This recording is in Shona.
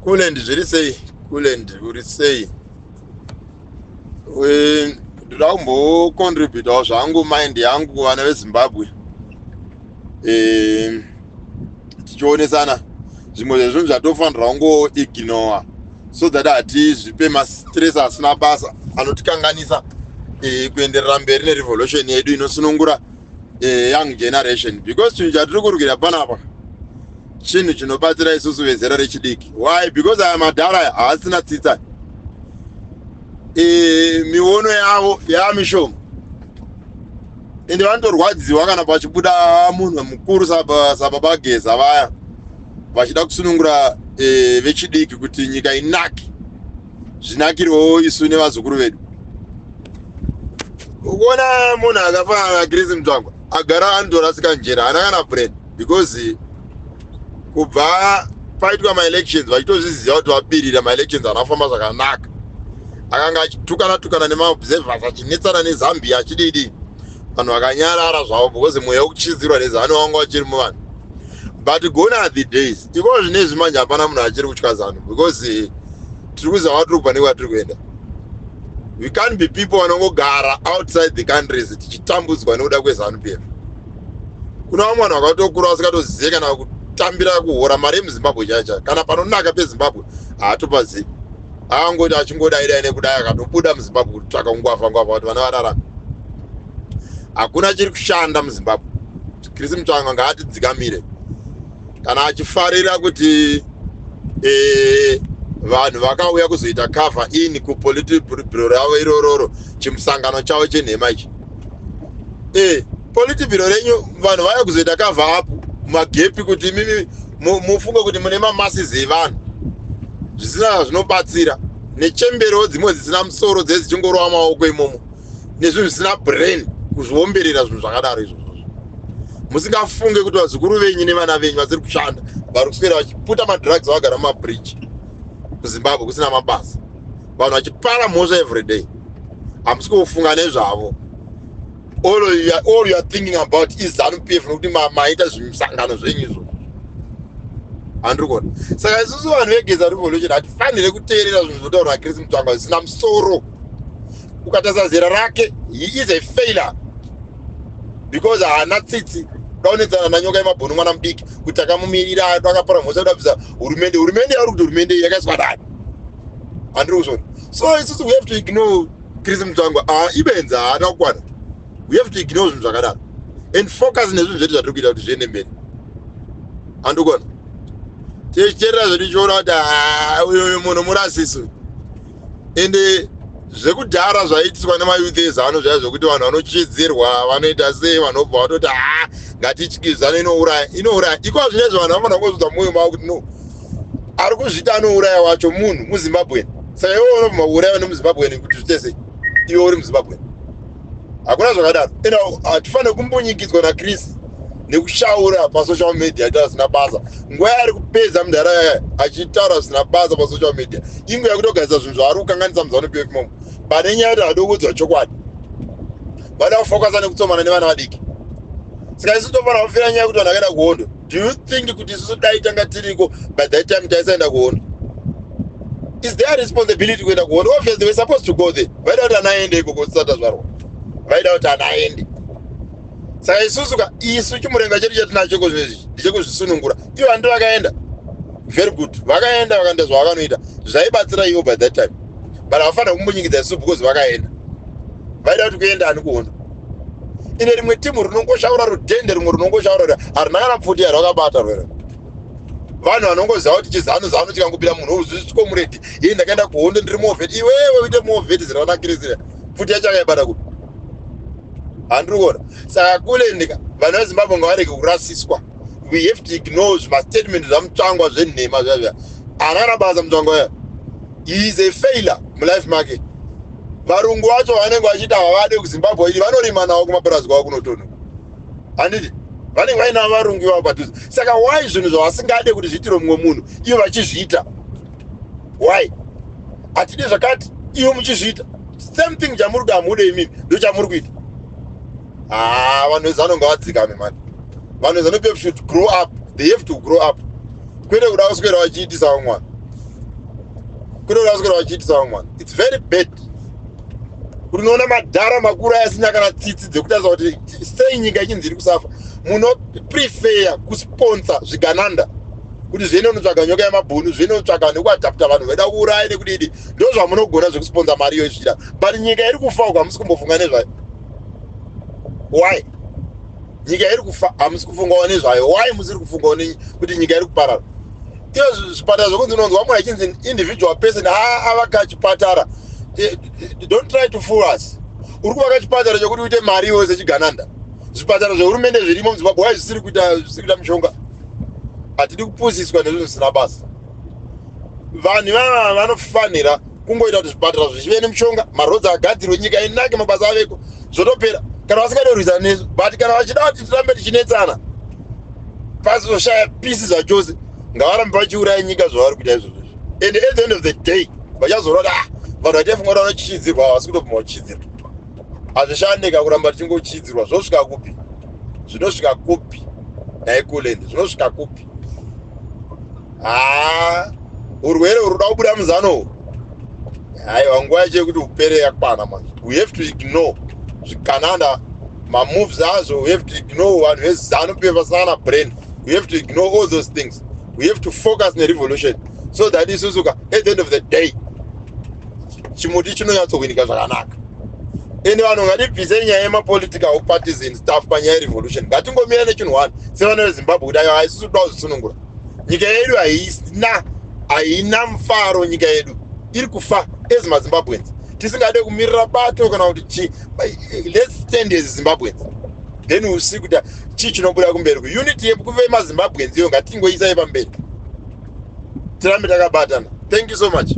Kulend, zviri sei? Kulend, uri sei? Ndoda kumbocontributawo zvangu mind yangu kuvana veZimbabwe, tichionesana zvimwe zvezvinhu zvatofanirwa kungoignora so that hatizvipe mastress asina basa anotikanganisa kuenderera mberi nerevolution yedu inosunungura young generation, because chinhu chatiri kurwira panapa chinhu chinobatsira isusu vezera rechidiki. Why? Because aya madhara aya haasina tsitsa. Miono yavo yaamishoma, ende vanotorwadziwa kana pachibuda munhu mukuru sababa Geza vaya vachida kusunungura vechidiki kuti nyika inake, zvinakirewo isu nevazukuru vedu. Ukuona munhu akafanana naChris Mutsvangwa agara anotorasika njera, haana kana brain, because kubva paitwa maelections vachitozviziva kuti vabirira maelections anafamba zvakanaka, akanga achitukana tukana nemaobservers, achinetsana neZambia, achididi, vanhu vakanyarara zvavo because mweya wekuchidzirwa neZanu wanga uchiri muvanhu. But gone are the days. Iko zvinezvi manje hapana munhu achiri kutya ZANU because tiri kuziva kwatiri kubva nekwatiri kuenda. We can't be people vanongogara outside the countries tichitambudzwa nekuda kweZANU PF. Kuna vamwe vanhu vakatokura vasikatozive kana kutambira kuhora mari yemuZimbabwe chaiyo chaiyo, kana panonaka peZimbabwe haatopazivi. Angoti achingodai dai nekudai, akatobuda muZimbabwe kutsvaka ngwavha ngwavha kuti vana vararame. Hakuna chiri kushanda muZimbabwe. Chris Mutsvangwa ngaatidzikamire. Kana achifarira kuti vanhu vakauya kuzoita cover in kupolitburo ravo irororo, chimusangano chavo chenhema ichi, politburo renyu, vanhu vauya kuzoita cover up magepi kuti imimi mufunge kuti mune mamasses evanhu, zvisina zvinobatsira, nechemberewo dzimwe dzisina musoro dzedzichingorova maoko imomo, nezvinhu zvisina brain, kuzviomberera zvinhu zvakadaro izvozvo, musingafunge kuti vazukuru venyu nevana venyu vasiri kushanda, vari kuswera vachiputa madrugs, vagara mumabridge kuZimbabwe kusina mabasa, vanhu vachipara mhosva everyday, hamusi kufunga nezvavo. All you are thinking about is ZANU PF, nekuti maita zvimusangano zvenyu izvozvo, handiri kuona. Saka isusu vanhu veGeza Revolution hatifanire kuteerera zvinhu zvinotaurwa naChris Mutsvangwa zvisina musoro. Ukatarisa zera rake, he is a failure because haana tsitsi. Daunetsana nanyoka yemabhunu, mwana mudiki, kuti takamumirira, akapara mhosva kuda kubvisa hurumende. Hurumende yauri kuti hurumende yakaiswa dani, handiri kuzvona. So isusu we have to ignore Chris Mutsvangwa. Ah, ibenzi, haana kukwana. We have to ignore zvinhu zvakadaro and focus nezvinhu zvedu zvatiri kuita kuti zviende mberi, handikuona. Tichiteerera zvedu, tichiona kuti ah, uyu munhu murasisi. Ende zvekudhara zvaiitiswa nemayouth eZANU zvaya zvokuti vanhu vanochidzirwa, vanoita sei, vanobva vatoti, "Ha, ngatityi ZANU, inouraya, inouraya." Iko zvinezvi vanhu vanofanira kungozvidza mumwoyo mavo kuti no, ari kuzviita anouraya wacho munhu muZimbabwe. Saka iwe unobva kuuraiwa nemuZimbabwe kuti zviite sei iwe uri muZimbabwe? Hakuna zvakadaro. Ende hatifaniri kumbunyikidzwa naChris nekushaura pasocial media aita zvisina basa. Nguva yaari kupedza munhara yaya achitaura zvisina basa pasocial media, inguva yekutogadzisa zvinhu zvaari kukanganisa muZANU PF momo. Pane nyaya yekuti hadi kuudzwa chokwadi, vada kufocusa nekutsomana nevana vadiki. Saka isusu tofanira kufira nyaya yekuti vanhu vakaenda kuhondo. Do you think kuti isusu dai tanga tiriko by that time taisaenda kuhondo? Is their responsibility kuenda kuhondo. Obviously they were supposed to go there. Vaida kuti ana aende ikoko tisati tazvarwa, vaida kuti ana aende. Saka isusu ka, isu chimurenga chedu chatinacho ko zvinezvi ndechekuzvisunungura. Ivo handi vakaenda, very good, vakaenda, vakaenda zvavakanoita zvaibatsira ivo by that time, but havafanira kumbonyingidza isusu because vakaenda. Vaida kuti kuenda ani kuhondo? Ine rimwe timu rinongoshaura rudhende, rimwe rinongoshaura, harina kana pfuti yarakabata rwere. Vanhu vanongoziva kuti chiZANU ZANU chikangopinda munhu uzvisvikomuredi, ye ndakaenda kuhondo, ndiri war vet. Iwewe uite war vet ziravanakirisiria, pfuti yacho akaibata kupi? Handiri kuona. Saka kulendika, vanhu veZimbabwe ngavarege kurasiswa. We have to ignore zvimastatement zvaMutsvangwa zvenhema zviya zviya. Haana basa Mutsvangwa ya, he is a failure mulife make. Varungu vacho vanenge vachiita havade kuZimbabwe ili vanorima navo kumapurazi kwavo kunotonhu, handiti? Vanenge vainavo varungu ivavo padhuze. Saka why zvinhu zvavasingade kuti zviitire mumwe munhu ivo vachizviita? Why hatidi zvakati ivo muchizviita? Same thing chamuri kuti hamude, imimi ndo chamuri kuita. Ha, vanhu veZANU ngavadzikame mani. Vanhu veZANU PF should grow up. They have to grow up, kwete kuda kuswera vachiitisa vamwe vanhu. Kune vaswera vachiitisa vamwe vanhu. It's very bad kuti unoona madhara makuru ayasina kana tsitsi dzekutarisa kuti sei nyika ichinzi iri kusafa. Munoprefer kusponsor zvigananda kuti zviende unotsvaga nyoka yemabhunu, zviende unotsvaga nekuadapta vanhu vaida kuuraya nekudidi. Ndo zvamunogona zvekusponsor mari iyo zvichida, but nyika iri kufa uko hamusi kumbofunga nezvayo. Why nyika iri kufa hamusi kufungawo nezvayo? Why musiri kufungawo kuti nyika iri kuparara? Iyo zvipatara zvokunzi unonzwa munhu achinzi individual person avaka chipatara. Don't try to fool us. Uri kuvaka chipatara chokuti uite mari iwe sechigananda. Zvipatara zvehurumende zvirimo muZimbabwe, why zvisiri kuita mishonga? Hatidi kupusiswa nezvinhu zvisina basa. Vanhu ivava vanofanira kungoita kuti zvipatara zvichive nemishonga, maroads agadzirwe, nyika inake, mabasa aveko, zvotopera, kana vasingade kurwisana nesu. But kana vachida kuti tirambe tichinetsana pasizoshaya peace zvachose, ngavarambe vachiuraya nyika zvavari kuita izvozvo. And at the end of the day vachazoona kuti, ah, vanhu vataifunga kuti vanochichidzirwa havasi kutobvuma kuchichidzirwa. Hazvishandika kuramba tichingochichidzirwa. Zvosvika kupi? Zvinosvika kupi naikuland? Zvinosvika kupi? Haa, urwere huri kuda kubuda muzano. Haiwa, nguva yacho yekuti upere yakwana manje. We have to ignore zvigananda, mamoves azvo. We have to ignore vanhu veZANU PF vasina kana brain. We have to ignore all those things. We have to focus nerevolution so that isusu ka, at the end of the day, chimuti chinonyatsokuinika zvakanaka. Ende vanhu, ngatibvise nyaya yemapolitical parties and stuff panyaya yerevolution. Ngatingomira nechinhu one sevana veZimbabwe kuti aiwa, isusu toda kuzvisunungura. Nyika yedu haina mufaro. Nyika yedu iri kufa as maZimbabweans. Tisingade kumirira bato kana kuti chi, let's stand as Zimbabweans, then we'll see kuti chii chinobuda kumberi. Kuunity yekuve maZimbabweans iyo ngatingoisai pamberi, tirambe takabatana. Thank you so much.